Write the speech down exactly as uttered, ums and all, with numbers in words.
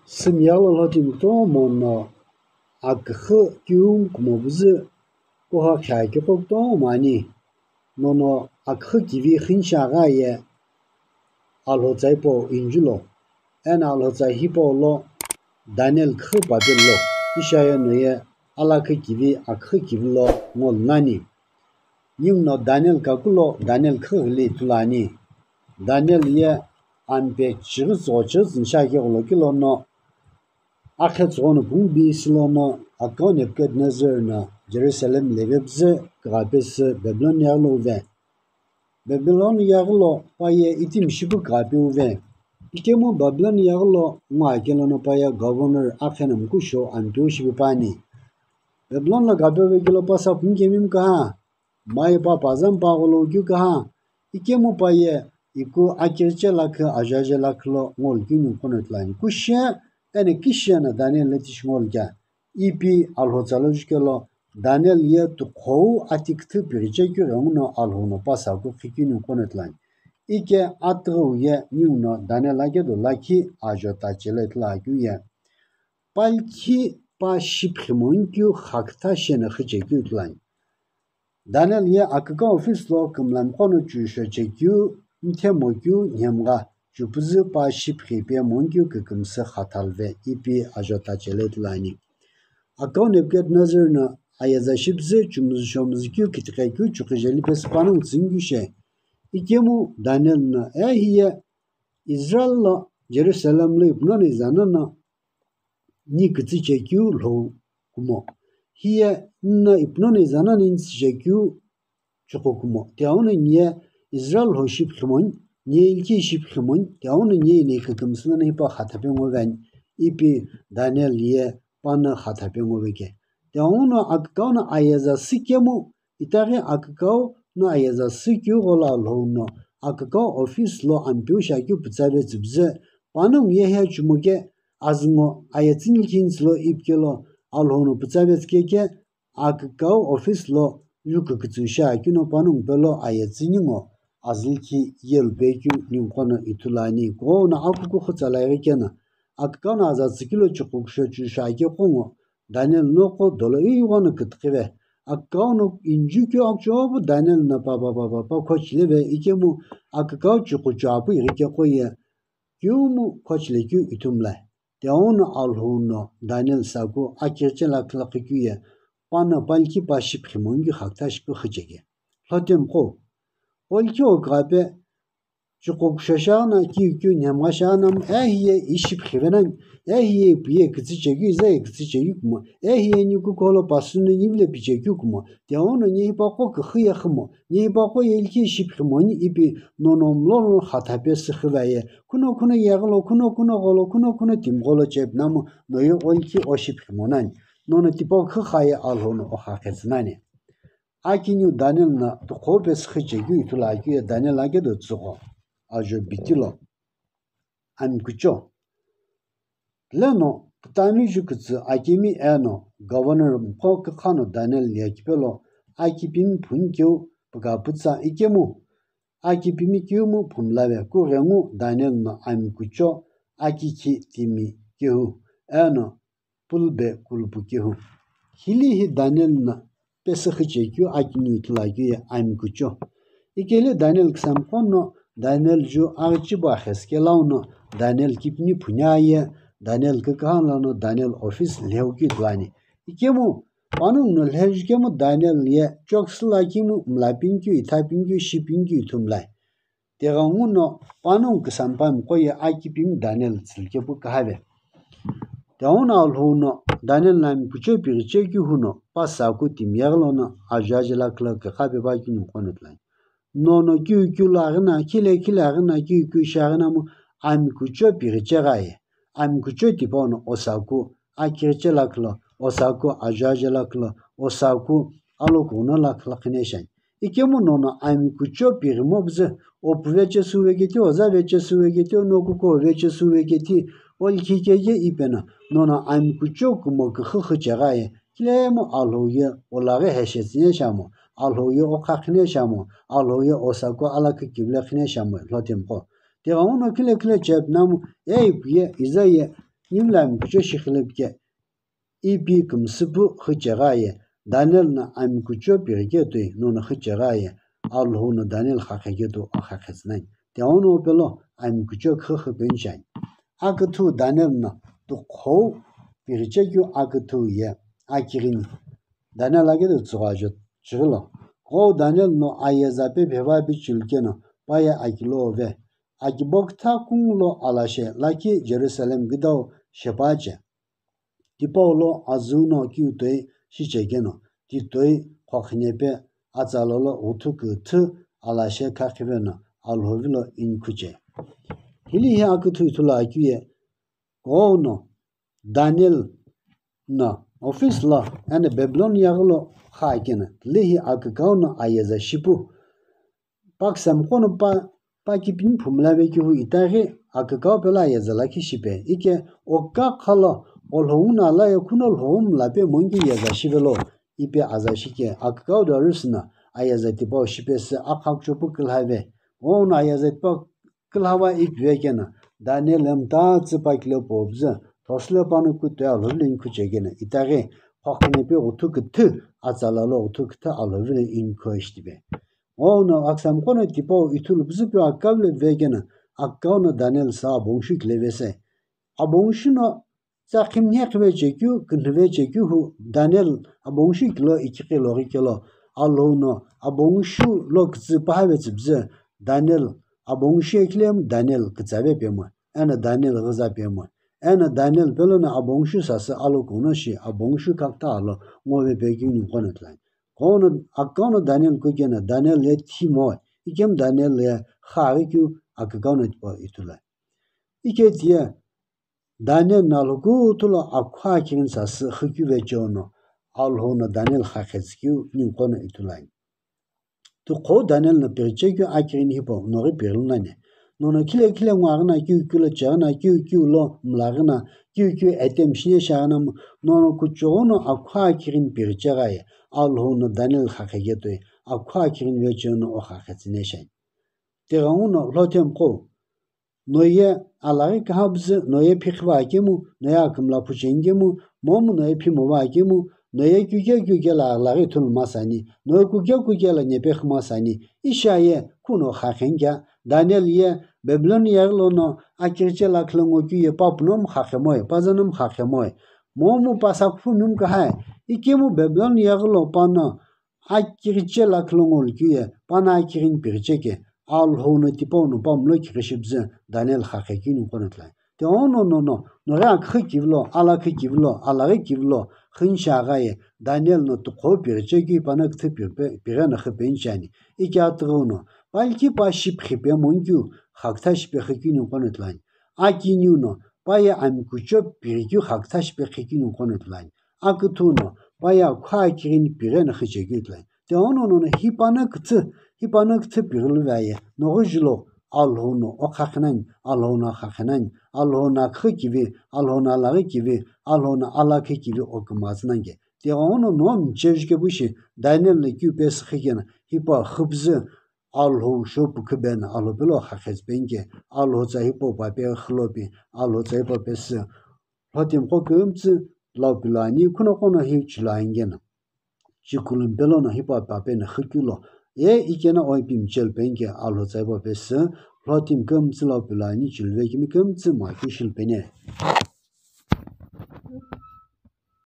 Sümyaghi lo lhotimi kutomo no aküxü kiu kumo püzü kuha khaki qo kutomo ani. Nono aküxü kivi xinshi agha ye Alhou tsa hipau injulo, eno Alhou tsa hipau lo Daniel küxü Babel lo, ishaye no ye alakü kivi aküxü kivi lo ngolu nani. Ninguno Daniel kakulo Daniel küxü ghili ithulu ani. Daniel ye ampe chighi tsügho chighi tsüni shi akighulo kilono, akhe tsügho no pungu B C lono akükau Nebuchadnezzar no Jerusalem leve püzü kigha pesü Babylon yaghi lo wuve. Babylon yaghi lo pa ye itimi shipu kigha pe wuve. Ikemu Babylon yaghi lo ngo akelono pa ye governor akhe no mukusho ampeu shipe püani. Babylon lo kigha pe wuve kelo pa sa pungu kemi mkaha, maye pa paza mpa gholo keu kaha, ikemu pa ye iku akiriche lakhi ajaje lakhi lo ngolu keu ningu qo no ithulu ani. Kushe eno kishe no Daniel lo tishi ngolu kea. Ipi Alhou tsa lo jukelo Daniel ye tuqhou ati küthü pighiche keu ghenguno Alhou no pa sa ku khikeu ningu qo no ithulu ani. Ike atüghüu ye ninguno Daniel akedo lakhi ajo ta chele ithulu akeu ye, palkhi pa shiphimonikeu xakütha sheno xüchekeu ithulu ani. Daniel ye akükau office lo kümlami qo no chusho chekeu, mthemokeu, nhemgha, chupüzü pa shiphi pe monikeu kükümsü xathalve ipi ajo ta chele ithulu ani. Akükau Nebuchadnezzar no ayeza shipüzü chumüzü shomüzü keu kitiqe keu chuqujeli pesü panongu tsünikeu she. Ikemu Daniel no, e hiye Israel lo Jerusalem lo ipuno no iza nono ni kütsü chekeu lhou kumo. Hiye nino ipuno no iza nono ni tsü chekeu chuqu kumo. Tiauno niye Israel lhou shiphimoni, niye ilki shiphimoni, tiauno niye ine kükümsü lono hipau xatha pe ngove ani, ipi Daniel ye pano xatha pe ngove ke. Tiauno akükau no ayeza sükemu, itaghi akükau no ayeza sükeu gholo Alhou no akükau office lo ampeu shi akeu pütsa vetsü püzü, panongu ye he chumo ke azü ngo ayetsüni likhi ni tsülo ipi kelo Alhou no pütsa vetsü keke, akükau office lo ju kükütsü shi akeu no panongu pelo ayetsüni ngo azü likhi yelu pe keu ningu qo no ithulu ani. Kughou no akuku xütsa laighi keno akükau no aza tsükilo chuqu kusho chusho ake qo ngo Daniel noqo dolo ighono kütüqhive. Akükau no injukeu akuchou pu Daniel no pa pa pa pa pa khochileve ikemu akükau chuqu chuapu ighi keqo ye keumu khochile keu ithumlae. Tiauno Alhou no Daniel saku akiriche lakhi lo khikeu ye pano palkhi pa shiphimonikeu xakütha shipu xücheke. Lhotemi qo, palkhi okigha pe chuqu kusho shi aghi no, kiu kiu nhemgha shi aghi no mu, e hiye ishiphive nani, e hiye ipu ye kütsü chekeu, iza ye kütsü chekeu kumo, e hiye ni kukuholo pasü no ni vile pichekeu kumo, tiauno ni hipaqo küxü ye xümo, ni hipaqo ye ilki shiphimoni ipi nono mlolo xatha pesü xüvaye, khuno khuno yeghi lo, khuno khuno gholo, khuno khuno timi gholo chepu namu, no ye olki oshiphimo nani, nono tipau khüxaye Alhou no oxakhetsü nani. Akiniu Daniel no tuqhou pesü xüchekeu ithulu akeu ye Daniel akedo tsügho ajo bitilo. Amikucho. Leno kütami ju kütsü akimi eno governor mqo kükha no Daniel ye kipelo akipimi phuni keu püka pütsa ikemu akipimi keumu phumlave kughengu Daniel no amikucho akikhi timi kehu eno pulbe kulupu kehu. Hili hi Daniel no pesü xüchekeu akiniu ithulu akeu ye amikucho. Ikele Daniel küsamqo no Daniel ju aghichibu axesüke launo Daniel kipini phuni aye Daniel kükha lono Daniel office lheu keu ithulu ani. Ikemu panongu no lheu jukemu Daniel ye choksu lakimu mlapini keu, ithapini keu, shipini keu ithumlae. Tighenguno panongu küsampami qo ye akipimi Daniel tsülikepu kühave. Tighenguno Alhou no Daniel no amikucho pighichekeu huno pa saku timi yeghi lono ajo aje lakhi lo kükha pe pa keu ningu qo no ithulu ani. Nono kiu kiu lo aghi no, khile khile aghi no, kiu kiu shi aghi no mu amikucho pighicheghi aye. Amikucho tipau no osaku akiriche lakhi lo, osaku ajo aje lakhi lo, osaku alokughuno lakhi lo qhine shi ani. Ikemu nono amikucho pighimo püzü, opu vechesu veketi, oza vechesu veketi, onokuko vechesu veketi, olkhikeye ipeno, nono amikucho kumo küxü xücheghi aye, kilemu Alhou ye olaghi heshe tsüne shamo, Alhou ye oqha qhine shamo, Alhou ye osaku alakhi kivile qhine shamo, lhotemi qo. Tighenguno khile khile chepu namu, e ipu ye, iza ye, Ningu lo ami kuchou shighilo pike, ipi kümsüpu xücheghi aye, Daniel no ami kuchou pighi ketoi, nono xücheghi aye, Alhou no Daniel xaqhe ketu axaqhe tsü nani. Tighenguno pelo ami kuchou khüxü peni shiani. Aküthü Daniel no tuqhou pighi chekeu aküthü ye akighini Daniel aketu tsügho ajo chighilo. Ghenguno Daniel no ayeza pe pheva pichulu keno paye akilo ve. Akibo kütha kungu lo alashe lakhi Jerusalem küdau shepache. Tipau lo azüu no kiu toi shichekeno, ti toi khokhinepe atsala lo ghuthu küthü alashe khakhive no Alhou vilo inikhuche. Hili hi aküthü ithulu akeu ye, ghenguno Daniel no office lo eno Babylon yaghi lo xaakeno, tilehi akükau no ayeza shipu. Paküsamqo no pa, pa kipini phumula ve kehu itaghi akükau pelo ayeza lakhi shipe. Ike okükha lo Alhou no ala ye khuno Alhou mla pe monkeu yeza shivelo ipi aza shike akükau Darius no ayeza tipau shipesü akha kuchou pu külhave. Ghenguno ayeza tipau külhava ipi vekeno, Daniel ye mta tsü pa kile puo püzü, thosüle pano kutoi Alhou vilo inikhuchekeno, itaghi khokhinepe ghuthu küthü atsala lo ghuthu küthü Alhou vilo inikhu shitipe. Ghenguno aküsamqo no tipau ithulu püzü peu akükau lo vekeno, akükau no Daniel sa abong shu kile vese. Abong shu no tsakhi mhekhi vechekeu, künhü vechekeu hu Daniel abong shu kilo ikighi loghi kelo, Alhou no abong shu lo kütsü pahave tsü püzü, Daniel abong shu ye kile Daniel kütsave pemo, eno Daniel ghüza pemo, eno Daniel pelo no abong shu sasü alo kuno shi abong shu khakütha alo ngove pekeu ninguqo no ithulu ani. Ghenguno akükau no Daniel kukeno Daniel ye thimo, ikemu Daniel ye xaghi keu akükau no tipau ithulu ani. Ike tiye Daniel no Alhou kuthu lo akhu akighini sasü xükeu vecheo no, Alhou no Daniel xaqhe tsükeu ninguqo no ithulu ani. Tuqhou Daniel no pighi chekeu akighini hipau noghi pighilu nani. Nono khile khile ngoghi no kiu kiu lo cheghi no kiu kiu lo mlaghi no kiu kiu attempt shine shiaghi no nono kuchou no akhu akighini pighi cheghi aye, Alhou no Daniel xaqhe ketoi akhu akighini vecheo no o xaqhe tsüni shiani. Tighenguno Lhothemiqo, noye alaghi küha püzü, noye phikhiva akemu, noye akümla phucheni kemu, momu noye phimova akemu, noye kukhe kukhe lo alaghi ithulu masani, noye kukhe kukhe lo nepe xü masani, ishi aye khuno xaqheni kea, Daniel ye Babylon yaghi lono akighiche lakhi lo ngo keu ye pa puno mu xaqhe moe, pa züno mu xaqhe moe. Momu pa sakuphu mimu kühae, ikemu Babylon yaghi lo pano akighiche lakhi lo ngolu keu ye, pano akighini pighi cheke, Alhou no tipau no pa mulo kighi shi püzü Daniel xaqhe keu ninguqo no ithulu ani. Tighenguno nono, noghi aküxü kivi lo, alakhi kivi lo, alaghi kivi lo, xüni shiaghi aye, Daniel no tuqhou pighi chekeu pano küthü pighi pe, pighi no xü peni shiani. Ike atighenguno, pa likhi pa shipxi pe monkeu, xakütha shipe xükeu ninguqo no ithulu ani. Akiniu no, pa ye ami kuchou pighi keu xakütha shipe xükeu ninguqo no ithulu ani. Aküthü no, pa ye akhu akighini pighi no xüchekeu ithulu ani. Tighenguno nono hi pano küthü, hi pano küthü pighilu ve aye, noghi julo, Alhou no o xaqhe nani, Alhou no xaqhe nani, Alhou no aküxü kivi, Alhou no alaghi kivi, Alhou no alakhi kivi o kümtsü nani ke. Tighenguno no michevju kepu shi, Daniel no kiu pesü xükeno, hipau xü püzü, Alhou shou pu khübeno, Alhou pelo xaqhe tsü peni ke, Alhou tsa hipau pa pe xü lo pi, Alhou tsa hipau pesü, Lhothemiqo kümtsü lau pilu ani, khunoqo no hi chilu ani keno. Chikulumi pelo no hipau pa pe no xükeu lo, ye ikeno o ipi michelu peni ke Alhou tsa hipau pesü, Lhothemi kümtsü lau pilu ani, chilu vekemi kümtsü mo akeu shilu peni.